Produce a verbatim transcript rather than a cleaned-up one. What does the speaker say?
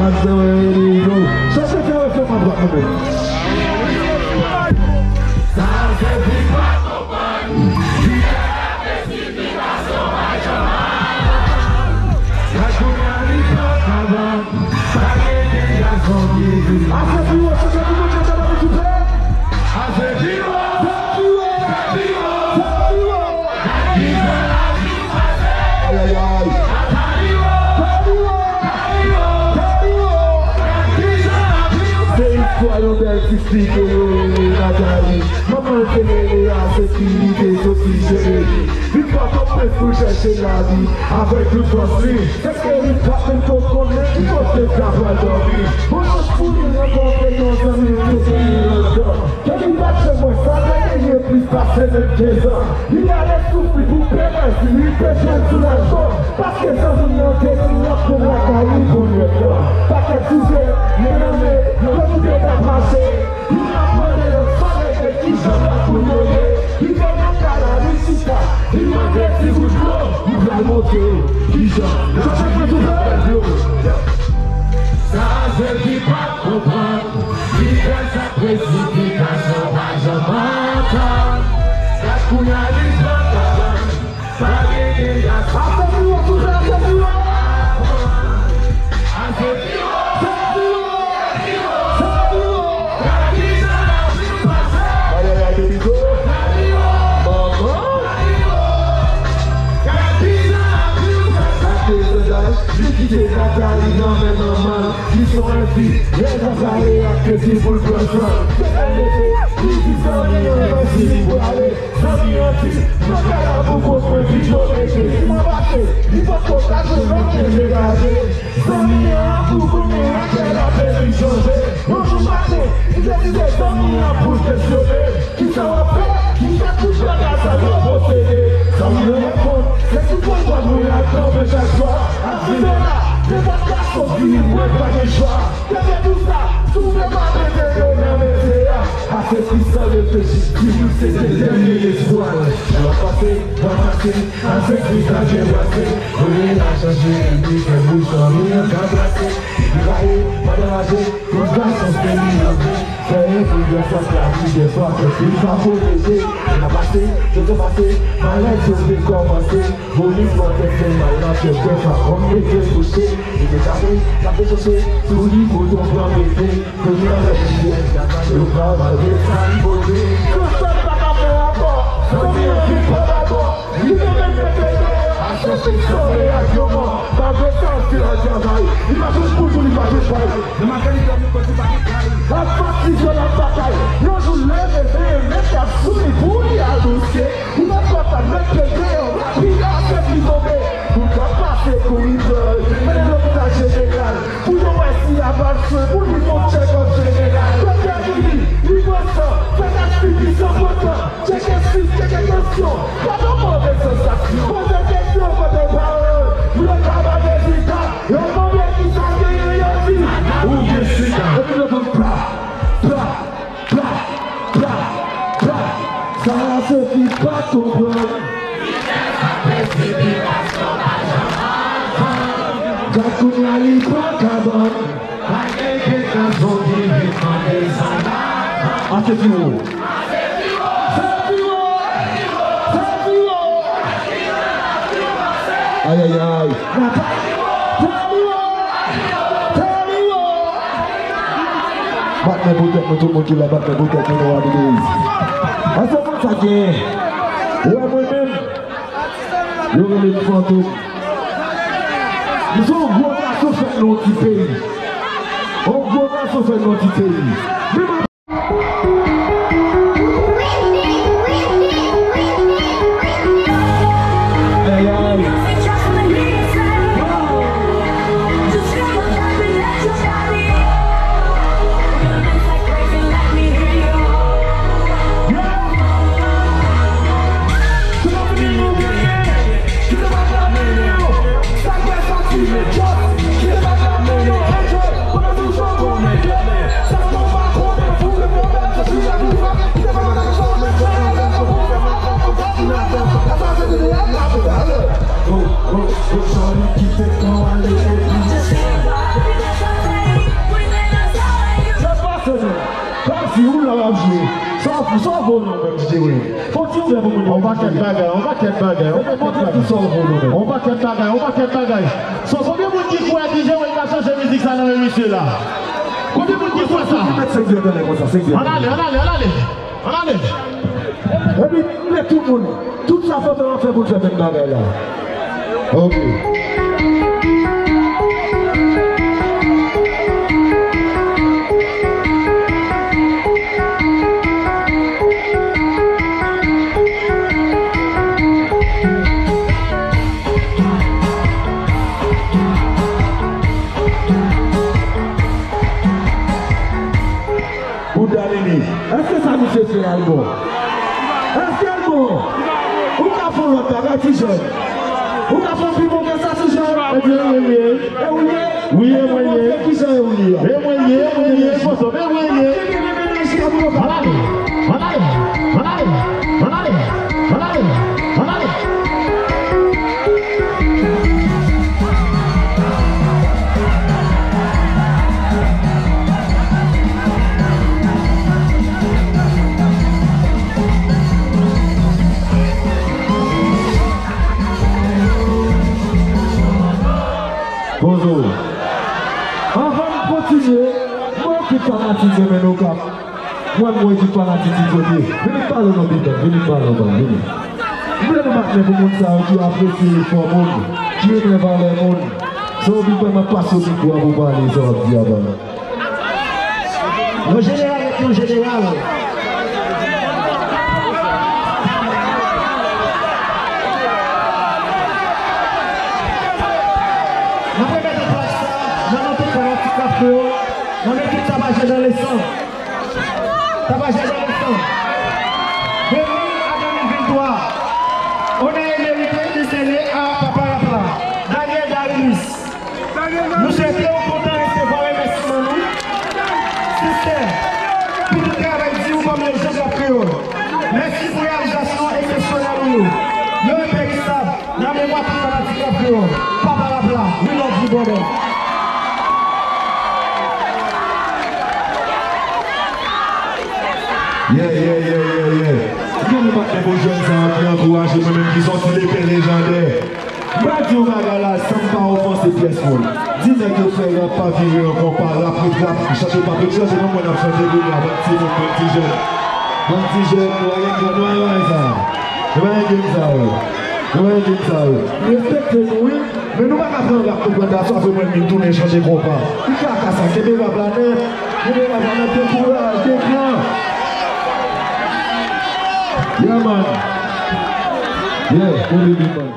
Chèche fè refren mwen dwat mwen menm. Sa se fi pa konprann. Gad kounya li pa ka vann. Pa gen gason ki vin. Ase pi wo, chante pou mwen, chante pou mwen, souple. Ase pi wo. Chante pi wo. Chante pi wo. Chante pi wo. Ay, ay, ay. Se istwa yon bèl ti fi ke yo rele Nathalie. Manman l te rele a, se ki li te soti Jeremi. Li Pòtoprens pou l chèche lavi avèk tout fòs li. Se ke li pa t menm ko konnen ki kote l ta pral dòmi. Bon chans pou li rankontre yon zanmi l te gen nan zòn. Depi l bat chez mwen, sa te genyen plis pase menm kenz an. Li ale soufri pou perèz li, li te jwenn soulajman. Paske zanmi l te di l ap jwenn lakay li pou nwèt lan. Pakèt souflèt, men nan men, yo tou de t ap mache. Youn ap mande lòt, solèy de kijan lakou yo ye. Li vin nan kay la, li chita, li mande ti gout dlo. M pral montre w kijan lakou yo fè dlo. Sa se ki pa konprann. Li fè sa presipitasyon pa janm antann. Gad kounya li pran kabann. Pa gen dega sa. Ase pi wo, souple, ase pi wo. Ase pi wo. Ase pi wo. Ase pi wo. Gad kijan lavi pase. Ay, ay, ay, Bebito. Manman. Gad kijan lavi pase. Gad kijan lavi pase. Li kite Nathalie nan men manman l. Li se yon fi, lè sa sa reyaksyon pou l pran san. Se konn mete, li di zanmi an mèsi, li prale. Zanmi an di, nan kay la pou kote mwen vin yo mete. Li pase, li potko ka jwenn lòt ke degaje. Zanmi an tou konnen atè la peyi chanje. Yon jou maten, li te di zanmi an pou l kesyone. Kisa w ap fè? Kisa tout bagay sa yo posede? Zanmi an reponn, se tout bon kòb mwen ap kanpe chak swa. Ap vin la, nenpòt gason ki vini mwen pa gen chwa. Kenbe pou sa, si w vle pa mete yo nan mesye a. Ase fi san reflechi, di nou se te dènye espwa l. Lè w ap pase, w ap pase, ase fi sa gen pase. Mwen la chanje, li fè bouch zanmi an ka plase. Li rayi, pa degaje, tout gason se li nan men. Fè enfliyans ak lavi, dèfwa, fè fi sa pwoteje. Lè n ap pase, yo te pase, malèz yo te kòmanse. Mouri pran tèt fè mal nan tèt, dèfwa, kòm mete kouche. Li te chape, l ap dechouche, sou li bouton pran mete. Kounye a, lè li fè, yo pa mande sa li pote. Konsèy pa ka fè rapò, zanmi an vin pran dabò. Li te menm mete deyò, ase fi sa reyaksyon mò. Malgre sa, se la travay. Li pa jwenn boujou, li pa jwenn pay. Nan maten li dòmi, kote pa gen kay. L ap fatize, l ap batay. Yon jou leve, veye, met kap sou li pou li al bouske. Li pa pòtab, met pye l deyò, rapid, ase fi tonbe. Pou l ka pase koridò, mennen lopital jeneral. Pou yo wè si y ap al swen, pou li fè yon tchèkòp jeneral. Doktè di li, li pran san, fè tès pipi san pran tan. Tcheke sik, tcheke tansyon, pa nan move sansasyon. Poze kesyon kote w pa wè, pou yo ka bay rezilta. Yo mande kisa w genyen, yo di, ou gen sida. Epi yo tonbe pla, pla, pla, pla, pla. Sa a se fi pa konprann. Gad kounya li pran kabann. Ase fi wo. Ayayay. Bat men pou tèt nou, tout moun ki la, bat men pou tèt nou, nou a vide. Ase mwen sa gen. Ou wè mwen menm. Yo rele m Fantom. M se yon gwo gason fèt nan yon ti peyi. Yon gwo gason fèt nan yon ti peyi. Men m ap Sa w voye menm, D J Wayne? Fò w ti ouvè pou moun yo. On pakèt bagay, on pakèt bagay, on pakèt bagay. Sa w voye menm? On pakèt bagay, on pakèt bagay. So, konbyen moun ki kwè D J Wayne ka chanje mizik sa nan men misye la? Konbyen moun ki kwè sa? Ann ale, ann ale, ann ale. Ann ale. Epi, m vle tout moun, tout sa Fantom ap fè pou l fè menm bagay la. Ok. Bouda Nini, èske sa misye fè a l bon? Èske l bon? Ou ka fè yon lòt bagay, ti jèn? Ou ka fè pi bon ke sa, ti jèn? Ebyen, wi, wi. E ou ye? Wi, e mwen ye. Ki jan e ou ye a? E mwen ye, e mwen ye, konsa, e mwen ye. Ann ale, ann ale, ann ale, ann ale, ann ale, ann ale. Bonjou. Anvan n kontinye, mwen ekip fanatik M N O K. Mwen, mwen ekip fanatik Ti Kote. Vini pale non, Big Up, vini pale non, vini. M vle nou bat men pou moun sa yo ki apresye efò moun, ki renmen valè moun. Sa w vin fè m ap pase w mikwo a pou pale sa w ap di a ba m. Yon jeneral ret yon jeneral. N ap remèt anplak sa nan non tout fanatik rap kreyòl, nan non tout Tabajè dans le sang. Tabajè dans le sang. De mil a de mil venntwa, onè e merite li sele a Papa Rap la, Daniel Darius. Nou swete w kontan resevwa remèsiman nou. Sistè, pou tout travay di w kòm lejann rap kreyòl. Mèsi pou reyalizasyon eksepsyonèl ou yo. Yo enperisab nan memwa tout fanatik rap kreyòl. Papa Rap la, we love you, brother. Yeah, yeah, yeah, yeah, yeah. Gen yon batman pou jèn sa a ki ankouraje mwen menm ki sòti Lepè lejandè. M pral di yon bagay la san m pa ofanse pyès moun. Di nèg yo fè rap pa vire an konpa, rap ret rap, chante pa ret chante, nan mwen n ap chante kounye a, bann timoun, bann ti jèn. Bann ti jèn, nou pa gen, nou pa gen bagay sa. Nou pa gen game sa yo. Nou pa gen game sa yo. M respekte nou, wi, men nou pa ka pran rap pou pran daso, apre mwen vin tounen chante konpa. Ki kaka sa, kenbe rap la nèt, kenbe rap la nèt, gen kouraj, gen kran. Yeah, man. Yeah, we live it, man.